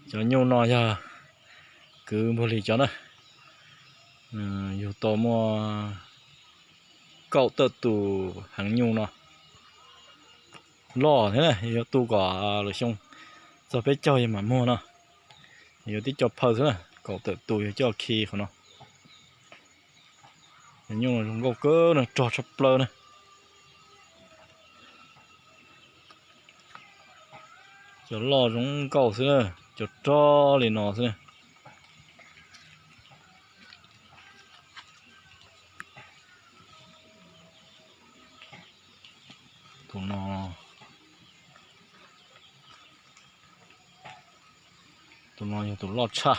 Cov nyuj no yog kwv npuag li cov na, yug tau muaj kaum tawm tus heev nyuj no. Loj thiab na, yog tu kom lwm xyoo txog peb caug yog mam muag no. Yuav tib co phaw xwb na, kaum tawm tus yog coj khi qhov no. Cov nyuj no zoo nkauj kawg na, rog tshaj plaws na. Cov loj zoo nkauj xwb na, cov rog li no xwb na. Tus no, tus no yog tus loj tshaj.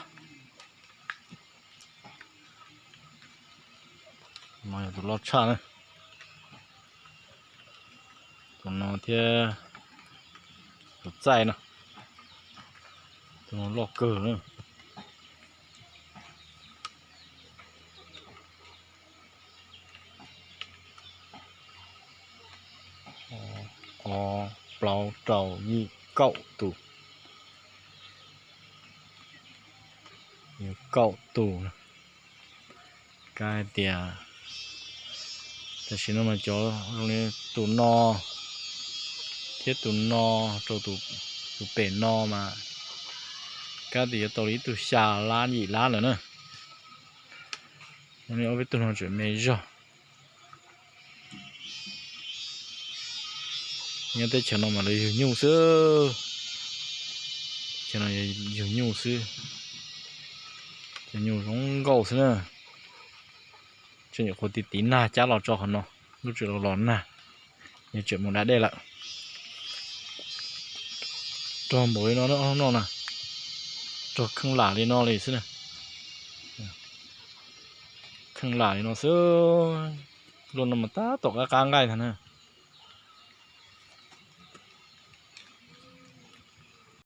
Tus no yog tus loj tshaj na. Tus no thiab tus txaij no, tus no loj kawg na. Ob, plaub, rau, yim, kaum tus. Yog kaum tus. Kav hais tias tam sim no mas cov zoo li tus no thiab tus no rau tus pem no mas kav tias yuav tau li ib tug xya lab yim lab lawm na. Ob peb tug no tseem me zog. Nyob teb chaws no mas lawv yug nyuj xwb. Chaw no yug nyuj xwb. Cov nyuj zoo nkauj xwb na. Tseem nyuam qhuav tiv tiv nag cab los tso qhov no, lub tseem los los nag, yog tseem mus da dej lawm. Rog npaum li no na, ob hnub no na, rog kheej lam li no li xwb na. Kheej lam li no xwb. Luaj no mas tab tom qab qab nqaij ntag na.